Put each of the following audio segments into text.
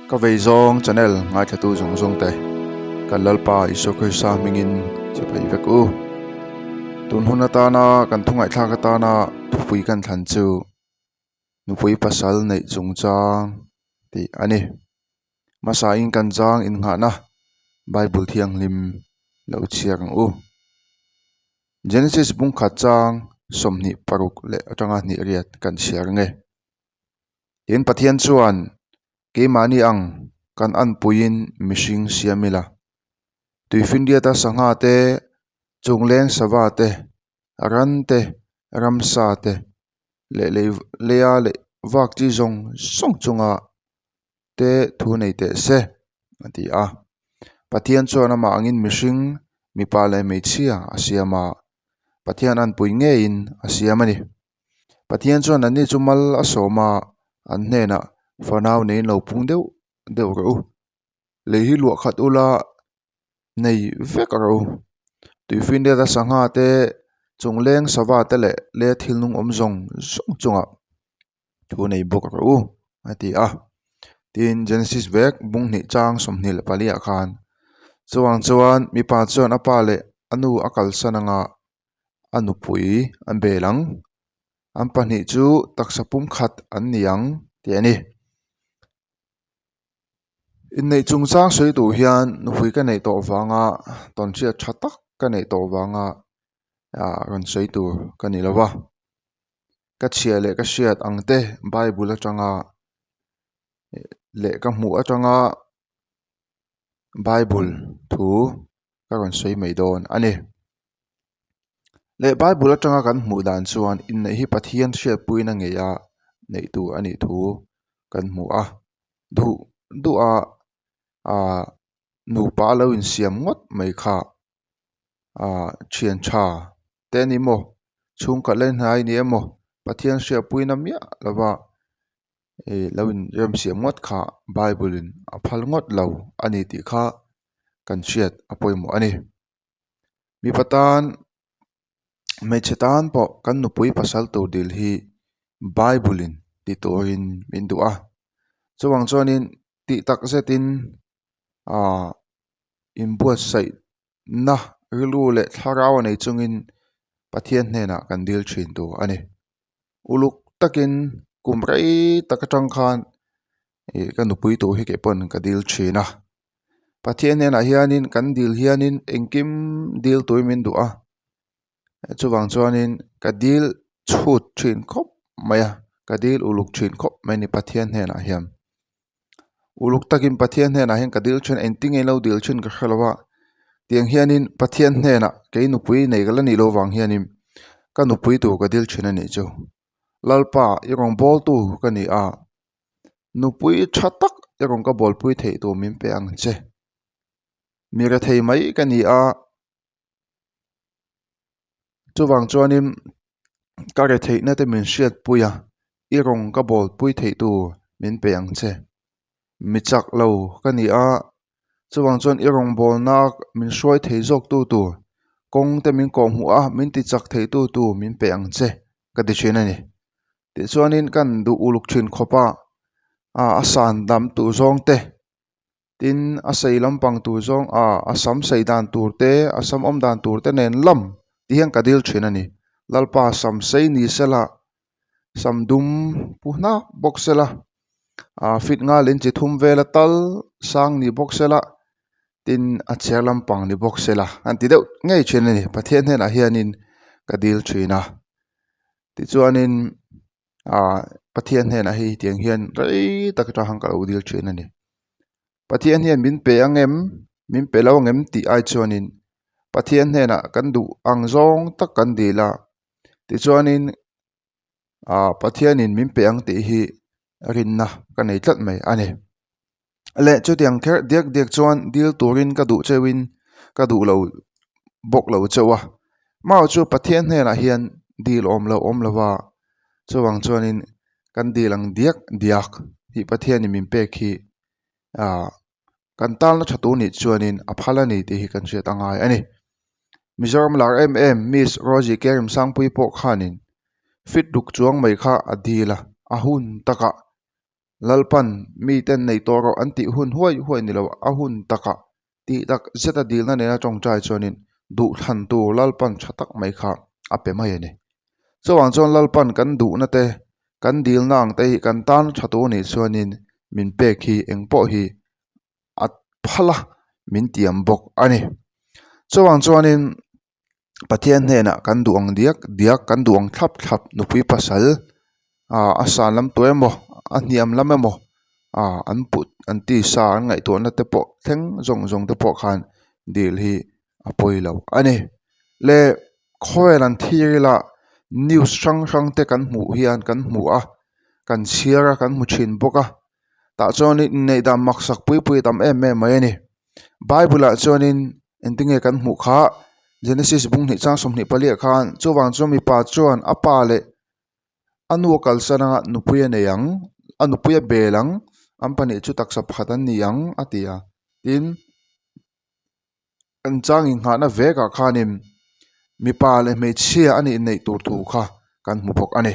Ka vei zawng channel ngaithlatu zawng zawng te kan Lalpa Isua Krista hmingin che phei vek u. Tun hun atana kan thu ngaihthlak atana thupui kan thlan chu nupui pasal neih chungchang tih a ni. Hmasain kan chang innghahna Bible thianghlim lo chhiar ang u. Genesis bungkhat chang 26 leh atanga hnih riat kan chhiar nge. Tin Pathian chuan keimahni ang kan anpuiin mihring siam ila. Tuifinriata sangha te, chungleng sava te, ran te, ramsa te leh lei leia leh vak chi zawng zawng chunga te thu nei teh se a ti a. Pathian chuan amah angin mihring mipa leh hmeichhia a siam a, Pathian anpui ngeiin a siam a ni. Pathian chuan anni chu mal a sawm a, an hnenah fanau neiin lo pung deuh deuh rawh u. Lei hi luah khat ula nei vek rawh u. Tuifinriat a sangha te, chungleng sava te leh leh thil nung awm zawng zawng chungah thu nei bawk rawh u a ti a. Tin, Genesis vek bung hnih chang 24 ah khan chuvang chuan mipa chuan a pa leh a nu a kalsan anga a nupui an bel ang. An pahnih chu taksa pumkhat an ni ang tih a ni. Inneih chungchang sawi duh hian nupui ka neih tawh vanga tawnhriat tha tak ka neih tawh vanga ah rawn sawi tur ka ni lo va. Ka chhia leh ka hriat ang te bible atanga leh ka hmuh atanga bible thu ka rawn sawi mai dawn a ni. Leh bible atanga kan hmuh dan chuan inneih hi Pathian hriatpuina ngei a neih tur a nih thu kan hmu a duh duh a ahh nupa lo insiam ngawt mai kha ahh thian tha te a ni maw chhungkhat leh hnai a ni emaw Pathian hriatpuina miah lova ih lo inremsiam ngawt kha bible in a phal ngawt lo a ni tih kha kan hriat a pawimawh a ni. Mipa tan hmeichhe tan pawh kan nupui pasal tur dil hi bible in ti turin min duh a chuvang chuanin tih tak zetin ahh inbuatsaih na rilru leh thlarau a nei chungin Pathian hnenah kan dil thin tur a ni uluk takin kum rei tak atang khan ih ka nupui tur hi kei pawn ka dil thin a. Pathian hnenah hianin kan dil hianin engkim dil turin min duh a chuvang chuanin ka dil chhut thin khawp mai a ka dil uluk thin khawp mai a ni Pathian hnenah hian uluk takin Pathian hnenah hian ka dil thin a engtin nge lo dil thin ka hre lo a tiang hianin Pathian hnenah kei nupui nei ka la nih loh vang hianin ka nupui tur ka dil thin a nih chu Lalpa i rawngbawltu ka ni a. Nupui tha tak i rawn ka bawlpui theih tur min pe ang che. Mi rethei mai ka ni a, chuvang chuanin ka retheihna te min hriatpui a, i rawn ka bawlpui theih tur min pe ang che. Mi chak lo ka ni a, chuvang chuan i rawngbawlna min hruai thei zawk tu tur kawng te min kawhhmuh a, min ti chak thei tu tur min pe ang che ka ti thin a ni. Tichuanin kan duh uluk thin khawp a, ah a san dam tur zawng te tin a sei lampang tur zawng ah a sam sei dan tur te a sam awm dan tur te nen lam ti hian ka dil thin a ni. Lalpa sam sei ni sela sam dum pu hnak bawk sela ah fit nga leh chi thum vela tal sang ni bawk sela tin a chhiar lampang ni bawk sela an ti deuh ngei thin a ni. Pathian hnenah hianin ka dil thin a. Tichuanin ah Pathian hnenah hei tiang hian rei tak atang ka lo dil thin a ni. Pathian hian min pe ang em min pe lo ang em tih ai chuanin Pathian hnenah kan duh ang zawng tak kan dil a tichuanin ah Pathianin min pe ang tih hi rinna ka nei tlat mai a ni. Leh chutiang kher diak diak chuan dil turin ka duh cheuhin ka duh lo bawk lo chauh a mau chu Pathian hnenah hian dil awm lo awm lo va chuvang chuanin kan dil ang diak diak tih Pathianin min pek hi ah kan talna tha tur nih chuanin a phal a ni tih hi kan hriat a ngai a ni. Mizoram lar em em Miss Rosie Kerimsangpui pawh khanin fit ruk chuang mai kha a dil a a hun takah. Lalpan miten nei tawh rawh an tih hun huai huai ni lo, a hun takah tih tak zeta dilna nena tawngtai chuanin duhthlan tur Lalpan tha tak mai kha a pe mai a ni. Chuvang chuan Lalpan kan duhna te, kan dilna ang te hi kan tan tha tur nih chuanin min pek hi eng pawh hi a phal a, min tiam bawk a ni. Chuvang chuanin Pathian hnenah kan duh ang diak diak kan duh ang thlap thlap nupui pasal ah a san lam tawh emaw a hniam lam emaw ah an put an tisa an ngaihtuahna te pawh thleng zawng zawng te pawh khan dil hi a pawi lo a ni. Le khawvel an thlir ila news hrang hrang te kan hmuh hian kan hmu a kan chhiar a kan hmu thin bawk a tah chuan inneih dan maksak pui pui a tam em em mai a ni. Bible ah chuanin engtinge kan hmuh kha Genesis bung hnih chang 24 ah khan chuvang chuan mipa chuan a pa leh a nu a kalsan anga nupui a nei ang a nupui a bel ang an pahnih chu taksa pakhat an ni ang a ti a tin an chang inghahna vek ah khanin mipa leh hmeichhia a nih neih tur thu kha kan hmu bawk a ni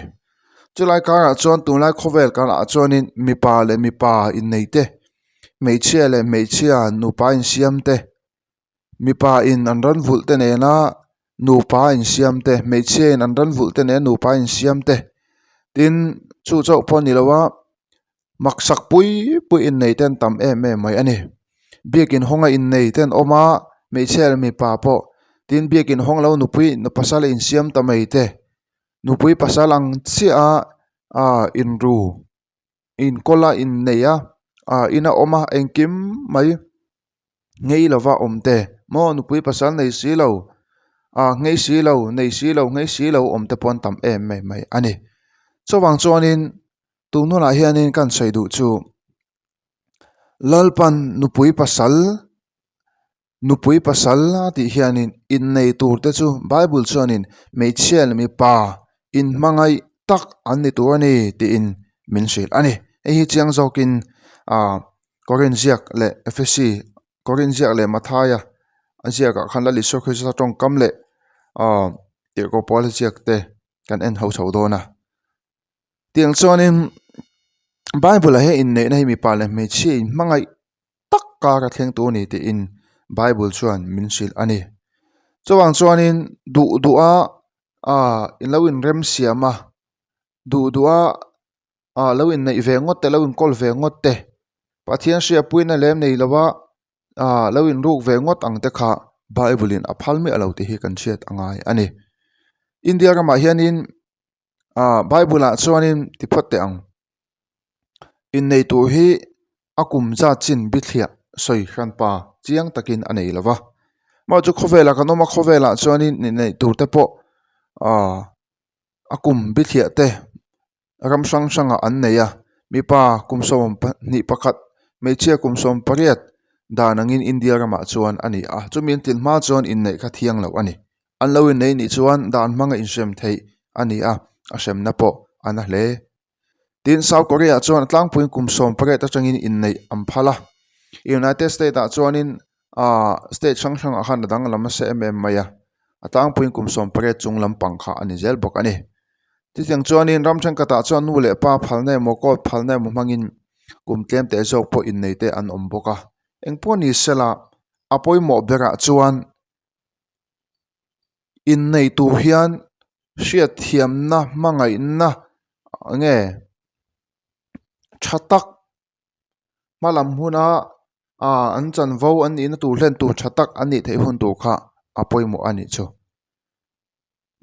chulai karah chuan tunlai khawvel karah chuanin mipa leh mipa innei te hmeichhia leh hmeichhia nupa insiam te mipa in an ran vulh te nena nupa insiam te hmeichhia in an ran vulh te nena nupa insiam te tin chu chauh pawh a ni lo a maksak pui pui innei te an tam em em mai a ni biakin hawnga innei te an awm a hmeichhia leh mipa pawh tin biakin hawng lo nupui pasal insiam ta mai te nupui pasal ang chiah a ah inru. inkawl a inneih a ah ina awm a engkim mai nghei lova awm te maw nupui pasal nei si lo ah nghei si lo nei si lo nghei si lo awm te pawh an tam em em mai a ni chuvang chuanin tun hunah hianin kan sawi duh chu Lalpan nupui pasal Nupui pasal a tih hianin innei tur te chu Bible chuanin hmeichhia leh mipa inhmangaih tak an ni tur a ni tiin min hrilh a ni. Hei hi chiang zawkin ah Korin ziak leh Ephesi Korin ziak leh Mathaia a ziakah khan Lal Isua Krista tawngkam leh ah tirhkoh pawl ziak te kan en ho chho dawn a. Tiang chuanin Bible ah hian inneihna hi mipa leh hmeichhia inhmangaih tak kar a thleng tur a ni tiin Bible chuan min hrilh a ni. Chuvang chuanin duh duh a ah in lo inrem siam a duh duh a ah lo inneih ve ngawt te lo inkawl ve ngawt te Pathian hriatpuina lem nei lo a ah lo inruk ve ngawt ang te kha Bible in a phal miah lo tih hi kan hriat a ngai a ni. India ramah hianin ah bible ah chuanin ti phawt teh ang innei tur hi a kum zat chin bithliah sawi hran pa chiang takin a nei lo va mah chu khawvelah kan awm a khawvelah chuanin inneih tur te pawh ah a kum bithliah te ram hrang hrangah an nei a mipa kum 21 hmeichhia kum 18 dan angin India ramah chuan a ni a chumi an tlin hma chuan inneih kha thiang loh a ni. An lo innei nih chuan dan hmanga inhrem theih a ni a, a hremna pawh a na hle. Tin, South Korea chuan a tlangpuiin kum 18 atangin inneih an phal a. United States ah chuanin ah state hrang hrangah khan a danglam nasa em em mai a, a tlangpuiin kum 18 chung lampang kha a ni zel bawk a ni. Chutiang chuanin ram thenkhatah chuan nu leh pa phalna emaw court phalna emaw hmangin kum tlem teh zawk pawh innei te an awm bawk a. Engpawh ni sela a pawimawh berah chuan Innei tur hian hriatthiamna hmangaihna nge tha tak hma lam huna ah an chanvo an nihna tur hlen tur tha tak an nih theih hun tur kha a pawimawh a nih chu.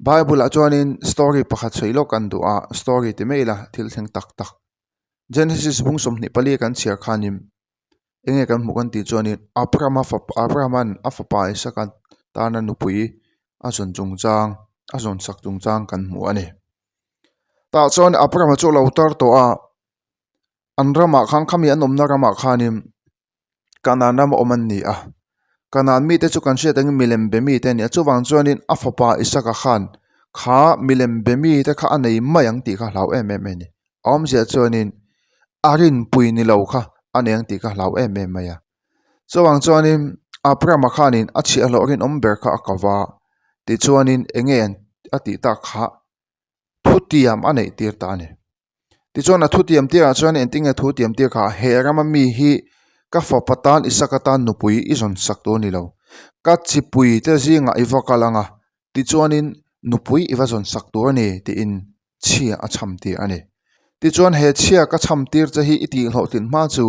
Bible ah chuanin story pakhat sawi lawk kan duh a story ti mai ila thil thleng tak tak Genesis bung 24 kan chhiar khanin Enge kan hmuh kan tih chuanin Abrahama fapa Abrahama'n a fapa Isaka tana nupui a zawn chungchang a zawn sak chungchang kan hmu a ni. Tah chuan Abrahama chu a lo tar tawh a, an ramah khan khami an awmna ramah khanin Kanaan rama awm an ni a, Kanaan mite chu kan hriat angin milem be mite a ni a, chuvang chuanin a fapa Isaka khan kha milem be mite kha a nei mai ang tih kha a hlau em em a ni. A awmzia chuanin a rinpui ni lo kha a nei ang tih kha hlau em em mai a. Chuvang chuanin Abrahama khanin a chhiahhlawh rinawm ber kha a ko va, tichuanin eng nge a tih tak kha thutiam a neih tir ta a ni. Tichuan a thu tiam tirah chuan engtin nge thu tiam tir kha he rama mi hi ka fapa tan Isaka tan nupui i zawn sak tur a ni lo. Ka chipui te zingah i va kal ang a, tichuanin nupui i va zawn sak tur a ni tiin chhia a chham tir a ni. Tichuan he chhia ka chham tir che hi i tihhlawhtlin hma chu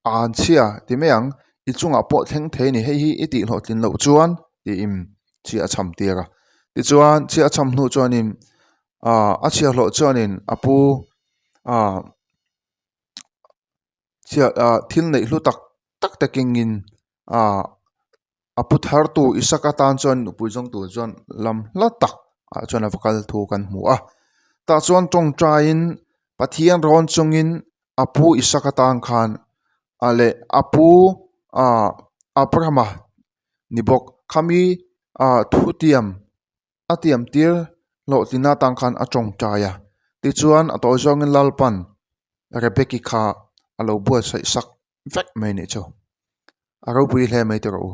an chhia ti mai ang, i chungah pawh thleng thei a ni, hei hi i tihhlawhtlin loh chuan tiin chhia a chham tir a. Tichuan chhia a chham hnu chuanin ah a chhiahhlawh chuanin a pu ah chhiah ah thil neih hlu tak tak te kengin ah a pu thar tu Isaka tan chuan nupui zawng tur chuan lam hla tak ah chuan a va kal thu kan hmu a tah chuan tawngtaiin Pathian rawn chungin a pu Isaka tan khan ah leh a pu ah Abrahama ni bawk khami ah thutiam. A tiam tir hlawhtlina atang khan a tawngtai a, tichuan a tawi zawngin Lalpan Rebeki kha a lo buatsaih sak vek mai anih chu. A ropui hle mai tih rawh u.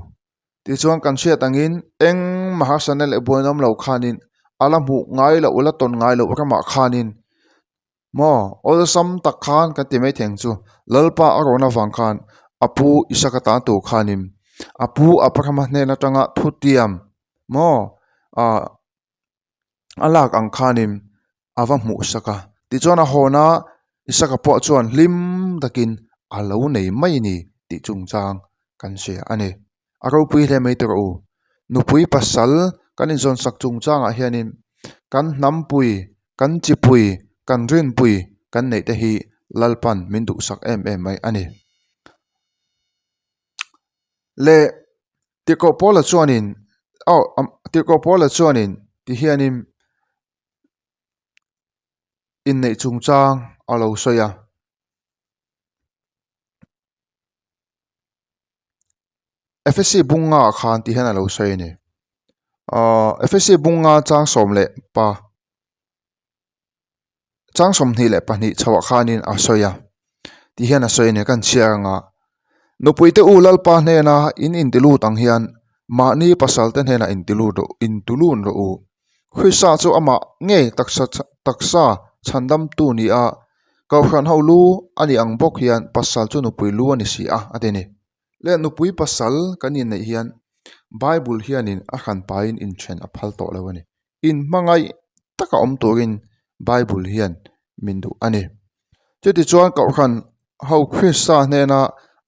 Tichuan kan hriat angin engmah harsatna leh buaina awm lo khanin a la hmuh ngai loh la tawn ngai loh ramah khanin maw awlsam tak khan kan ti mai thei ang chu Lalpa a rawn avang khan a pu Isaka tan tur khanin a pu Abrahama hnen atanga thutiam maw ah a lak ang khanin a va hmuh sak a tichuan a hawn a Isaka pawh chuan hlim takin a lo nei mai a ni tih chungchang kan hria a ni a ropui hle mai tawh rawh u nupui pasal kan inzawn sak chungchangah hianin kan hnampui kan chipui kan rinpui kan neih te hi Lalpan min duhsak em em mai a ni leh. Tirhkoh Paula chuanin aw Tirhkoh Paula chuanin tihianin inneih chungchang a lo sawi a. Efesi bunga ah khan tihian a lo sawi a ni. Ahh Efesi bunga chang sawm leh pa chang 22 chhoah khanin a sawi a tihian a sawi a ni kan chhiar anga nupuite u lalpa hnena in intilut ang hian mahni pasal te hnenah intilut rawh intulun rawh u Krista chu amah ngei taksa taksa chhandamtu ni a kohhran ho lu a nih ang bawk hian pasal chu nupui lu a ni si a a ti a ni le nupui pasal kan inneih hian bible hianin a hranpain inthen a phal tawh lo a ni. Inhmangaih taka awm turin Bible hian min duh a ni. Chutichuan Kohhran ho Krista hnena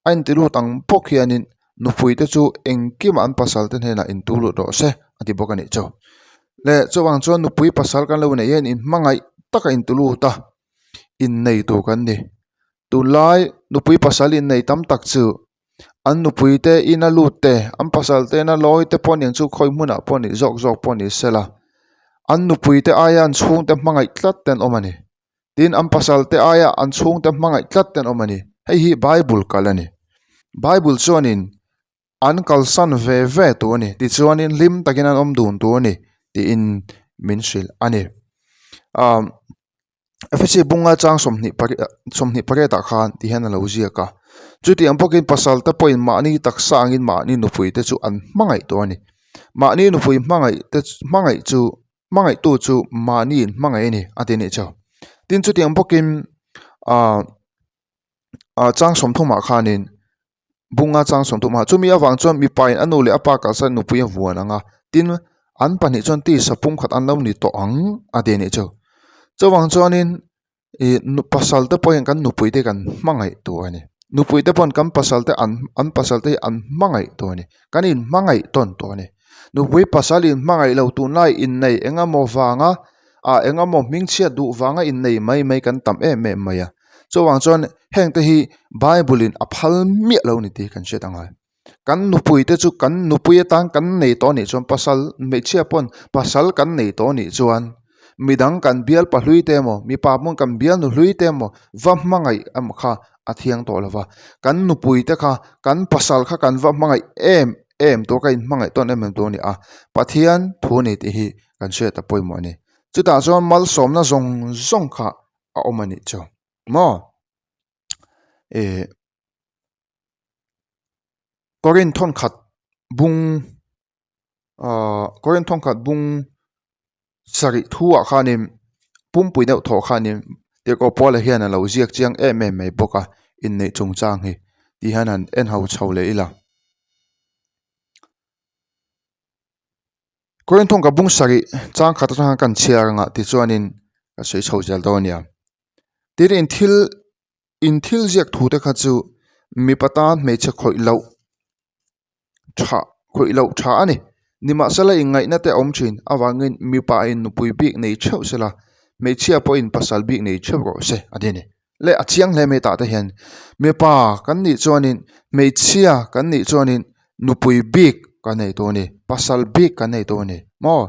a intilut ang bawk hianin nupuite chu engkimah an pasalte hnenah intulut rawh se a ti bawk a nih chu. Leh chuvang chuan nupui pasal kan lo neih hian inhmangaih taka intulut a, innei tur kan ni. Tunlai nupui pasal innei tam tak chu An nupui te ina lut te an pasal te ina lawi te pawh aniang chu khawi hmunah pawh ni zawk zawk pawh ni sela an nupui te aia an chhungte hmangaih tlat te an awm a ni tin an pasal te aia an chhungte hmangaih tlat te an awm a ni hei hi bible kal a ni bible chuanin an kalsan ve ve tur a ni tichuanin hlim takin an awm dun tur a ni tiin min hrilh a ni ah. Efesi bunga chang sawmhnih pariat sawmhnih pariatah khan ti hian a lo ziak a chutiang bawkin pasal te pawhin mahni taksa angin mahni nupui te chu an hmangaih tawh a ni mahni nupui hmangaih te hmangaih chu hmangaih tu chu mahni in hmangaih a ni a ti anih chu tin chutiang bawkin ahh ah chang sawmthumah khanin bunga chang sawmthumah chumi avang chuan mipain a nu leh a pa kalsan nupui a vuan ang a tin an pahnih chuan tisa pumkhat an lo ni tawh ang a ti anih chu chuvang chuanin ih pasal te pawhin kan nupui te kan hmangaih tur a ni nupui te pawhin kan pasal te an an pasal te hi an hmangaih tur a ni kan inhmangaih tawn tur a ni nupui pasal inhmangaih lo tunlai inneih eng emaw vanga ah eng emaw hmingchhiat duh vanga innei mai mai kan tam em em mai a chuvang chuan heng te hi bible in a phal miah lo a ni tih kan hriat angai kan nupui te chu kan nupui atan kan nei tawh anih chuan pasal hmeichhia pawn pasal kan nei tawh anih chuan midang kan bial pahlui te emaw mipa pawn kan bial nuhlui te emaw va hmangaih emaw kha a thiang tawh lo va kan nupui te kha kan pasal kha kan va hmangaih em em tur ka inhmangaih tawn em em tur a ni a Pathian thu a ni tih hi kan hriat a pawimawh a ni chutah chuan malsawmna zawng zawng kha a awm a nih chu maw ih Korin thawnkhat bung ahh Korin thawnkhat bung sarih thu ah khanin pumpui deuh thawh khanin. Tirhkoh Paula hian a lo ziak chiang em em mai bawk a, inneih chungchang hi ti hian han en ho chho leh ila. Korinthawng ka bung sarih chang khat atanga kan chhiar anga tichuanin ka sawi chho zel dawn a nia. Tin in thil in thil ziak thu te kha chu mipa tan hmeichhe khawih loh tha khawih loh tha a ni. Nimahsela inngaihna te a awm thin avangin mipa in nupui bik nei theuh sela hmeichhia pawhin pasal bik nei theuh rawh se a ti a ni. Leh a chiang hle mai tah te hian mipa kan nih chuanin hmeichhia kan nih chuanin nupui bik kan nei tur a ni pasal bik kan nei tur a ni maw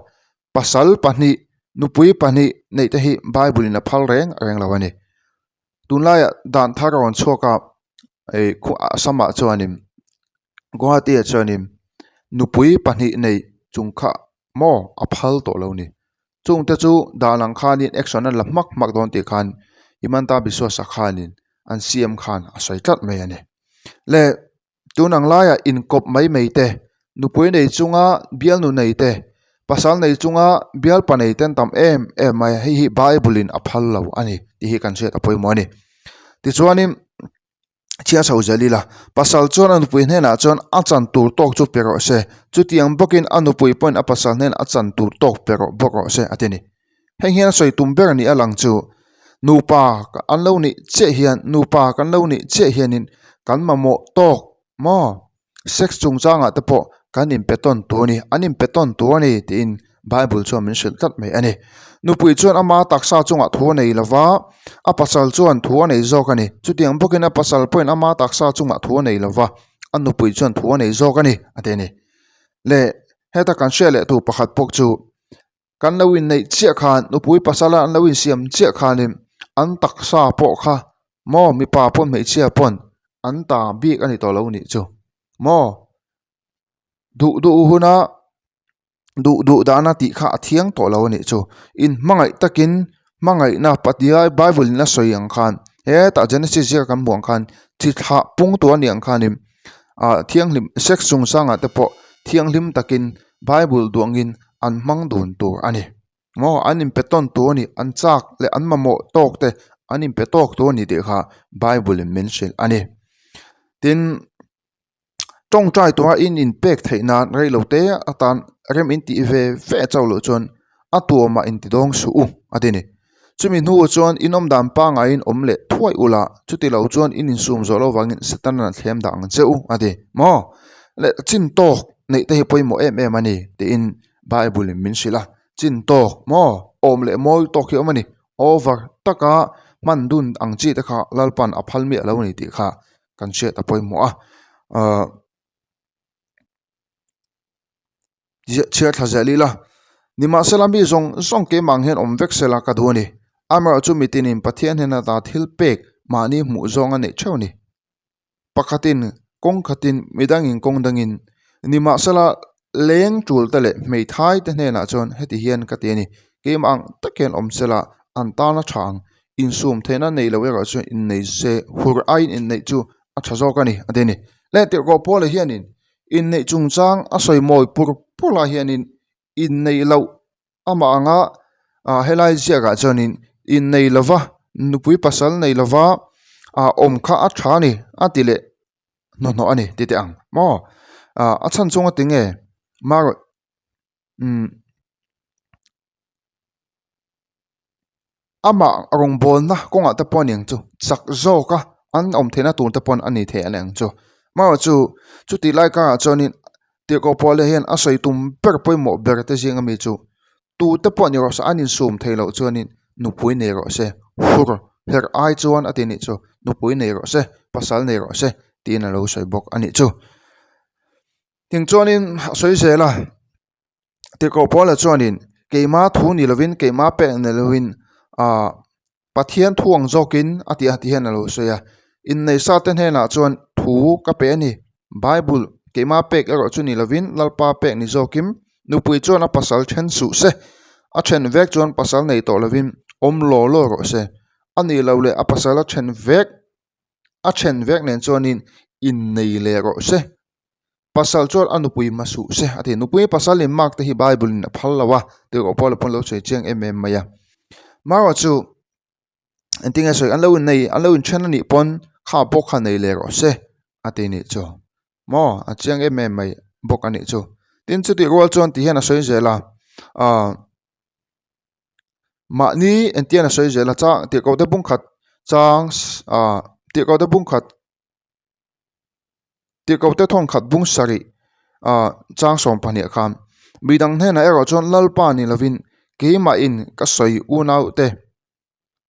pasal pahnih nupui pahnih neih te hi bible in a phal reng reng lo a ni tunlaiah dan thar a rawn chhuak a ih Assam ah chuanin Guwahati ah chuanin nupui pahnih nei chung kha maw a phal tawh lo a ni. Chungte chu dan ang khanin action a la hmak hmak dawn tih khan Himanta Biswasa khanin an CM khan a sawi tlat mai a ni. Le tun ang laiah inkawp mai mai te, nupui nei chunga bialnu nei te, pasal nei chunga bialpa nei te an tam em em mai a, hei hi Bible in a phal lo a ni tih hi kan hriat a pawimawh a ni. Tichuanin. Chhiar chho zel ila, pasal chuan a nupui hnenah chuan a chan tur tawk chu pe rawh se, chutiang bawkin a nupui pawhin a pasal hnenah a chan tur tawk pe rawh bawk rawh se a ti a ni. Heng hian a sawi tum ber ni a lang chu nupa an lo nih chiah hian nupa kan lo nih chiah hianin kan mamawh tawk maw sex chungchangah te pawh kan inpe tawn tur a ni, an inpe tawn tur a ni tiin Bible chuan min hrilh tlat mai a ni. Nupui chuan ama taksa chungah thu a nei lo va, a pasal chuan thu a nei zawk a ni. Chutiang bawkin a pasal pawhin ama taksa chungah thu a nei lo va, a nupui chuan thu a nei zawk a ni a ti a ni. Le heta kan hriat leh tur pakhat pawh chu kan lo inneih chiah khan nupui pasala an lo insiam chiah khanin an taksa pawh kha maw mipa pawn hmeichhia pawn an ta bik a ni tawh lo nih chu maw duh duh huna duh duh dana tih kha a thiang tawh lo a nih chu in hmangaih takin hmangaihna Pathian bible in a sawi ang khan hetah genesis ziak kan hmuh ang khan chi thlah pung tur a nih ang khanin ah thianghlim sex chungchangah te pawh thianghlim takin bible duangin an hmang dun tur a ni maw an inpe tawn tur a ni an chak leh an mamawh tawk te an inpe tawk tur a ni tih kha bible in min hrilh a ni tin tawngtai tura in inpek theih nan reilo te atan rem in tih ve ve chauh loh chuan a tuamah in ti dawng suh u a ti a ni chumi hnuah chuan in awm dan pangaiin awm leh thuai ula chuti lo chuan in insum zawh loh vangin Satan a thlem dah ang che u a ti maw leh chin tawk neih te hi pawimawh em em a ni tiin bible in min hrilh a chin tawk maw awm leh mawi tawk hi a awm a ni over taka hman dun ang chi te kha Lalpan a phal miah lo a ni tih kha kan hriat a pawimawh a ahh chhiar thla zel ila nimahsela mi zawng zawng keimah ang hian awm vek sela ka duh a ni amaherawhchu mitinin Pathian hnena ta thil pek mahni hmuh zawng a neih theuh a ni pakhatin kawng khatin midangin kawng dangin nimahsela leng tul te leh hmeithai te hnenah chuan heti hian ka ti a ni keimah ang tak hian awm sela an tana tha ang insum theihna nei lo erawh chuan innei se hur aiin inneih chu a tha zawk a ni a ti a ni leh tirhkoh Paula hianin inneih chungchang a sawi mawi pur pur lai hianin inneih loh amah anga ah helai ziakah chuanin innei lova nupui pasal nei lova ah awm kha a tha a ni a ti leh hnuhnawh a ni ti teh ang maw ah a chhan chunga tinge marawh umm amah rawngbawlna kawngah te pawh a ni ang chu chak zawk a an awm theihna tur te pawn a ni thei a ni ang chu amaherawh chu chutih lai karah chuanin tirhkoh pawl te hian a sawi tum ber pawimawh ber te zing ami chu tute pawh ni rawh se an insum theih loh chuanin nupui nei rawh se hur herh ai chuan a ti nih chu nupui nei rawh se pasal nei rawh se tiin a lo sawi bawk a nih chu tin chuanin a sawi zel a. Tirhkoh Paula chuanin keima thu ni lovin keima pek ni lovin ahh Pathian thu ang zawkin a tih a ti hian a lo sawi a inneisa te hnenah chuan thu ka pe a ni Bible keima pek erawh chu ni lovin Lalpa pek ni zawkin nupui chuan a pasal then suh se a then vek chuan pasal nei tawh lovin awm law law rawh se a nih loh leh a pasal a then vek a then vek nen chuanin innei leh rawh se. Pasal chuan a nupui hma suh se a ti. Nupui pasal in mark te hi Bible in a phal lo a, tirhkoh Paula pawn lo sawi chiang em em mai a. Marawh chu Engtin nge sawi an lo innei an lo inthen a nih pawn kha pawh kha nei leh rawh se a ti nih chu maw a chiang em em mai bawk a nih chu. Tin chutih rual chuan ti hian a sawi zel a ah mahni engtin a sawi zel a chang tirhkoh te bungkhat chang ah tirhkoh te bungkhat. Tirhkohte thawnkhat bung sarih ah chang sawm pahnih ah khan midang hnenah erawh chuan Lalpa ni lovin keimahin ka sawi unau te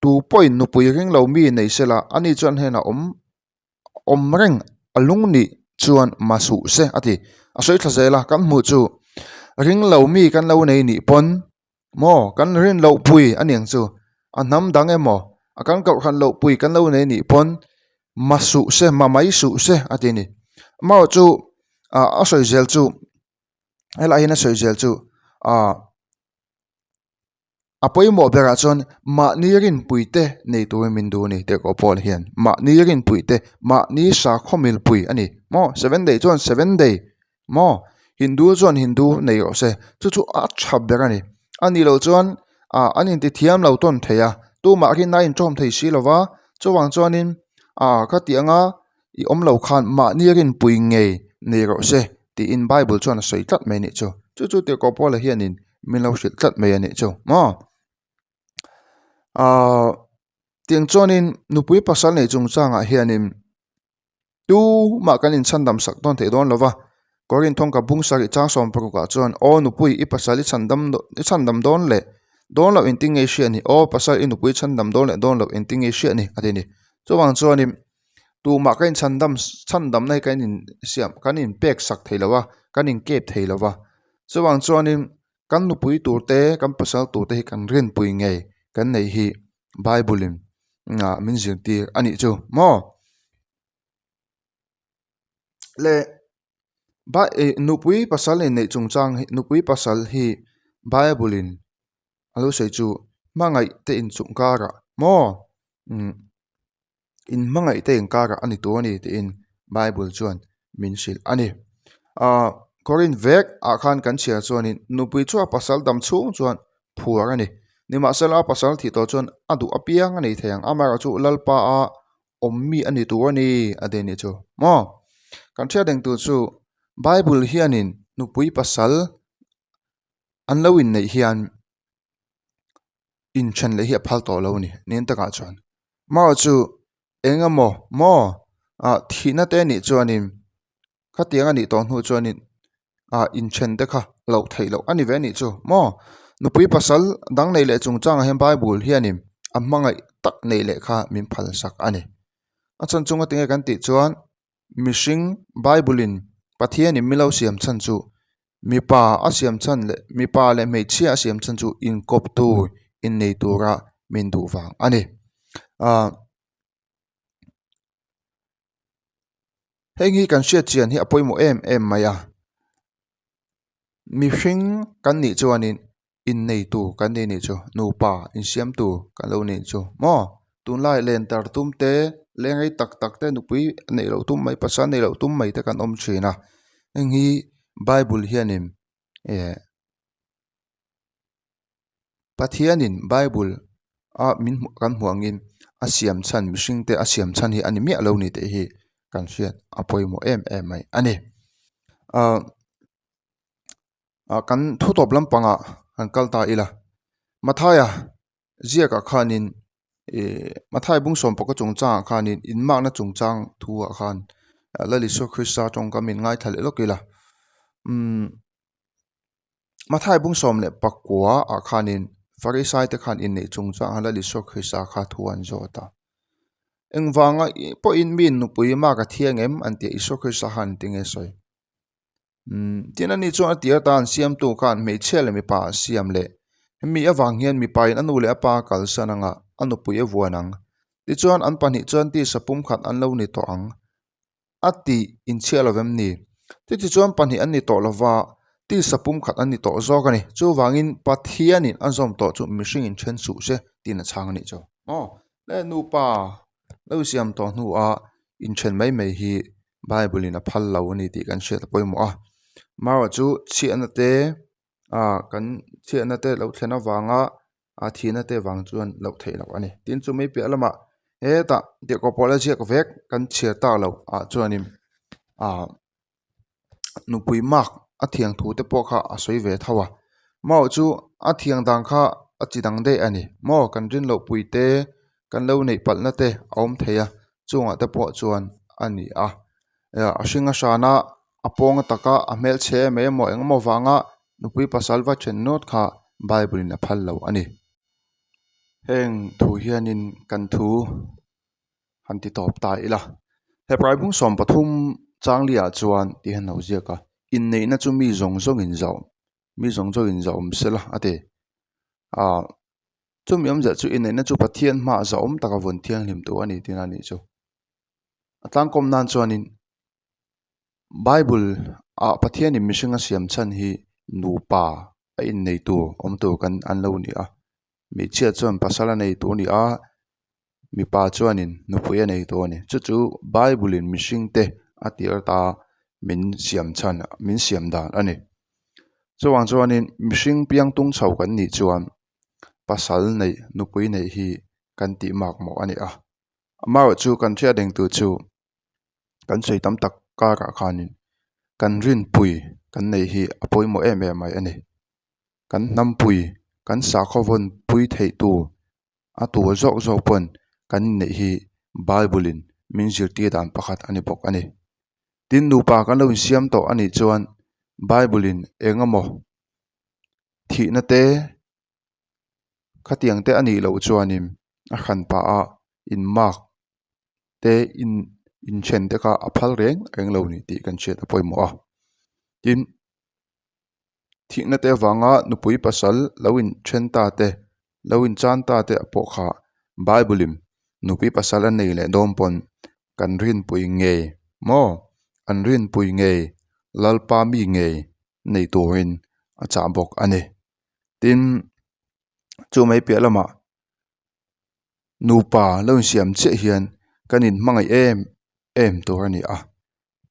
tu pawhin nupui ring lo mi nei sela ani chuan hnenah awm awm reng a lung nih chuan ma suh se a ti. A sawi thla zel a kan hmuh chu ring lo mi kan lo nei nih pawn maw kan rin loh pui a niang chu a hnam dang emaw a kan kohhran loh pui kan lo nei nih pawn ma suh se ma mai suh se a ti a ni amaherawh chu ah a sawi zel chu helaiah hian a sawi zel chu ah a pawimawh berah chuan mahni rinpui te nei turin min duh a ni tirhkoh pawl hian mahni rinpui te mahni sakhaw milpui a ni maw seven day chuan seven day maw Hindu chuan Hindu nei rawh se chu chu a tha ber a ni a nih loh chuan ah an inti thiam lo tawn thei a tumah rinna a inṭawm thei si lo va chuvang chuanin ah ka tih anga i awm lo khan mahni rinpui ngei nei rawh se tiin bible chuan a sawi tlat mai a nih chu chu chu tirhkoh Paula hianin min lo hrilh tlat mai a nih chu maw ah tiang chuanin nupui pasal neih chungchangah hianin. Tumah kan inchhandam sak dawn theih dawn lo va, Korin thawngka bung sarih chang sawm parukah chuan, Aw nupui, i pasal i chhandam i chhandam dawn leh dawn loh engtin nge i hriat ni? Aw pasal, i nupui chhandam dawn leh dawn loh engtin nge i hriat ni? a ti a ni. Chuvang chuanin tumah kan inchhandam chhandamna hi kan insiam kan inpek sak thei lo va, kan inkep thei lo va. Chuvang chuanin kan nupui tur te, kan pasal tur te hi kan rinpui ngei kan neih hi Bible in min zirtir a nih chu maw? Le ba eh nupui pasal inneih chungchang hi nupui pasal hi Bible in a lo sawi chu hmangaih te inchung karah maw umm in hmangaih te inkarah a ni tur a ni tiin Bible chuan min hrilh a ni. Ahh Korin vek ah khan kan chhiar chuanin nupui chu a pasal dam chhung chuan phuar a ni. Nimahsela a pasal thih tawh chuan a duh apiang a nei thei ang amaherawh chu Lalpa a awm mi a ni tur a ni a ti a nih chu maw. Kan hriat reng tur chu Bible hianin nupui pasal an lo inneih hian inthen leh hi a phal tawh lo a ni nen takah chuan maw chu eng emaw maw ah thihna te nih chuanin khatiang a nih tawh hnu chuanin ah inthen te kha loh theih loh a ni ve a nih chu maw nupui pasal dang nei leh chungchangah hian bible hianin a hmangaih tak neih leh kha min phal sak a ni a chhan chunga tinge kan tih chuan mihring bible in Pathianin min lo siam chhan chu Mipa a siam chhan leh mipa leh hmeichhia a siam chhan chu inkawp tur innei tura min duh vang a ni. Ahh heng hi kan hriat chian hi a pawimawh em em mai a mihring kan nih chuanin innei tur kan ni nih chu nupa insiam tur kan lo nih chu maw tunlai len tar tum te leng rei tak tak te nupui neih loh tum mai pasal neih loh tum mai te kan awm thin a heng hi bible hianin eh Pathianin bible a min hmuh kan hmuh angin a siam chhan mihring te a siam chhan hi a ni miah lo ni tih hi kan hriat a pawimawh em em mai a ni ah. Ah kan thu tawp lampangah han kal ta ila Mathaia ziakah khanin ih Mathai bung sawm pakhat chungchangah khanin inmakna chungchang thuah khan Lal Isua Krista tawngkam in ngaithla leh lawk ila umm Mathai bung sawm leh pakua ah khanin Farisai te khan inneih chungchangah Lal Isua Krista kha thu an zawt a engvanga pawhin mi nupui mak a thiang em an tih a Isua Krista khan engtin nge sawi. Umm tin ani chuan a tir atan siamtu khan hmeichhia leh mipa a siam leh hemi avang hian mipa in a nu leh a pa a kalsan anga a nupui a vuan ang tichuan an pahnih chuan tisa pumkhat an lo ni tawh ang a tih inchhiah lo vem ni chutichuan pahnih an ni tawh lova tisa pumkhat an ni tawh zawk a ni chuvangin Pathianin a zawm tawh chu mihring in then suh se tiin a chhang a nih chu aw le nupa lo siam tawh hnuah inthen mai mai hi Bible in a phal lo a ni tih kan hriat a pawimawh a marawh chu chhiahna te ah kan chhiahna te lo thlen avanga. A thihna te vang chuan loh theih loh a ni. Tin, chumi piah lamah hetah tirhkoh pawh la ziak vek kan chhiar tak loh ah chuanin ah nupui mark a thiang thu te pawh kha a sawi ve tho a. Mauh chu a thiang dan kha a chi dang daih a ni. Maw kan rin loh pui te kan lo neih palhna te a awm thei a chungah te pawh chuan a ni a. A hring a hran a a pawng taka a hmelchhe em emaw engemaw vanga nupui pasal va then nawt kha bible in a phal lo a ni. Heng thu hianin kan thu han ti tawp ta ila. Hebrai bung 13 changli ah chuan tih hian a lo ziak a, inneihna chu mi zawng zawng in zah mi zawng zawng in zah awm sela a ti. Aaa chumi awmzia chu inneihna chu Pathian hmaah zahawm taka vawn thianghlim tur a ni tihna a nih chu. A tlangkawm nan chuanin Bible ah Pathianin mihring a siam chhan hi nupa a innei tur awm tur kan an lo ni a, hmeichhia chuan pasal a nei tur a ni a, mipa chuanin nupui a nei tur a ni. Chu chu Bible in mihring te a tir ata min siam chhan min siam dan a ni. Chuvang chuanin mihring piang tung chho kan nih chuan pasal neih nupui neih hi kan tih makmawh a ni a. Amaherawhchu kan hriat reng tur chu kan sawi tam tak karah khanin kan rinpui kan neih hi a pawimawh em em mai a ni. Kan hnampui kan sakhaw vawn pui theih tur a tur zawk zawk pawn kan inneih hi bible in min zirtir dan pakhat a ni bawk a ni. Tin nupa kan lo insiam tawh a nih chuan bible in eng emaw thihna te khatiang te a nih loh chuanin a hran pah a in mark te in inthen te kha a phal reng reng lo ni tih kan hriat a pawimawh a tin thihna te avanga nupui pasal lo inthen ta te lo inchan ta te pawh kha bible in nupui pasal a nei leh dawn pawn kan rinpui ngei maw an rinpui ngei lalpa mi ngei nei turin a chah bawk a ni. Tin, chu mai piah lamah nupa lo insiam chiah hian kan inhmangaih em em tur a ni a,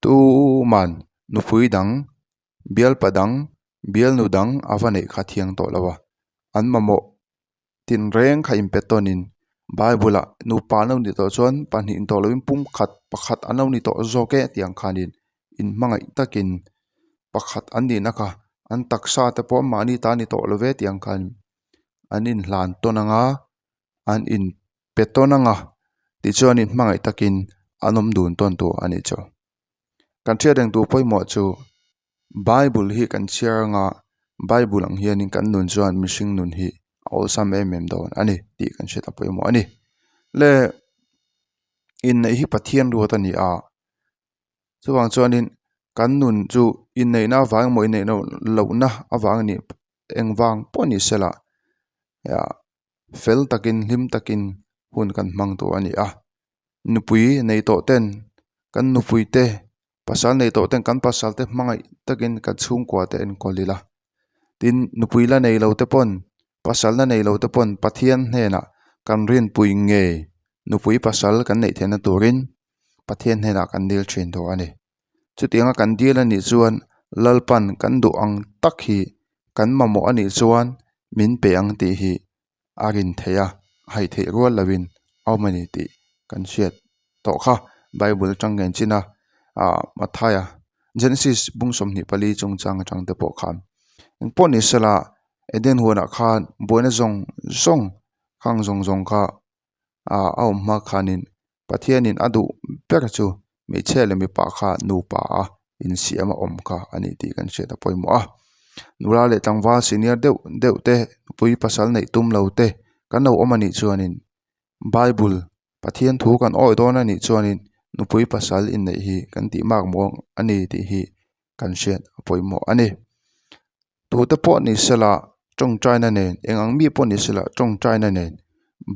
tuman nupui dang bialpa dang bialnu dang a va neih kha thiang tawh lo a, an mamawh tinreng kha inpe tawnin bible ah nupa an lo nih tawh chuan pahnih in tawh loin pumkhat pakhat an lo ni tawh zawk e tih ang khanin inhmangaih takin pakhat an nihna kha an taksa te pawh mahni ta a ni tawh lo ve tih ang khan an inhlan tawn ang a an inpe tawn ang a tichuan inhmangaih takin an awm dun tawn tur a nih chu. Kan hriat reng tur pawimawh chu Bible hi kan chhiar anga Bible ang hianin kan nun chuan mihring nun hi a awlsam em em dawn a ni tih kan hriat a pawimawh a ni. Le inneih hi Pathian ruat a ni a, chuvang chuanin kan nun chu inneihna avang emaw inneih lohna avang a nih engvang pawh ni sela fel takin hlim takin hun kan hmang tur a ni a. Nupui nei tawh ten kan nupui te pasal nei tawh ten kan pasal te hmangaih takin kan chhungkua te enkawl ila tin nupui la nei lo te pawn pasal la nei lo te pawn Pathian hnenah kan rinpui ngei nupui pasal kan neih theihna turin Pathian hnenah kan dil thin tur a ni. Chutianga kan dil a nih chuan Lalpan kan duh ang tak hi kan mamawh a nih chuan min pe ang tih hi a rin theih a, a haih theih rual lovin a awm a ni tih kan hriat tawh kha. Bible atang kan chin a, ah Mathaia Genesis bung 24 chungchang atang te pawh khan engpawh ni sela Eden huanah khan buaina zawng zawng khang zawng zawng kha ah a awm hma khanin Pathianin a duh ber chu hmeichhia leh mipa kha nupa a insiam a awm kha a ni tih kan hriat a pawimawh a. Nula leh tlangval senior deuh deuh te nupui pasal neih tum lo te kan lo awm a nih chuanin bible Pathian thu kan awih dawn a nih chuanin nupui pasal inneih hi kan tih mak muang a ni tih hi kan hriat a pawimawh a ni. Tute pawh ni sela tawngtaina nen eng ang mi pawh ni sela tawngtaina nen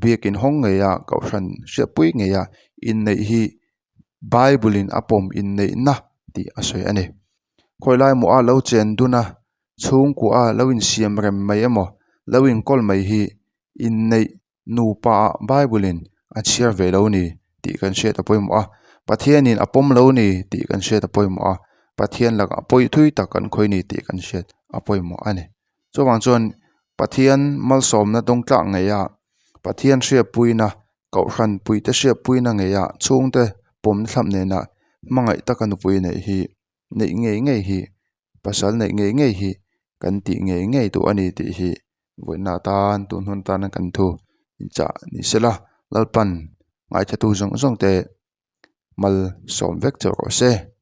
biakin hawng ngei a kohhran hriatpui ngei a inneih hi bible in a pawm inneihna tih a sawi a ni. Khawi lai maw a lo chen dun a chhungkua a lo insiam rem mai emaw lo inkawl mai hi inneih nupa ah bible in a chhiar ve lo ni tih kan hriat a pawimawh a Pathian in a pawm lo ni tih kan hriat a pawimawh a Pathian lakah pawi thui tak kan khawi ni tih kan hriat a pawimawh a ni chuvang chuan. Pathian malsawmna dawng tlak ngeia Pathian hriatpuina Kohhran puite hriatpuina ngeia chhungte pawmna thlap nena hmangaih taka nupui neih hi neih ngei ngei hi pasal neih ngei ngei hi kan tih ngei ngei duh a ni tih hi vawiin atan tun hun atana kan thu inchah ni sela Lalpan ngaithatu zawng zawng te malsawm vek chauh rawh se.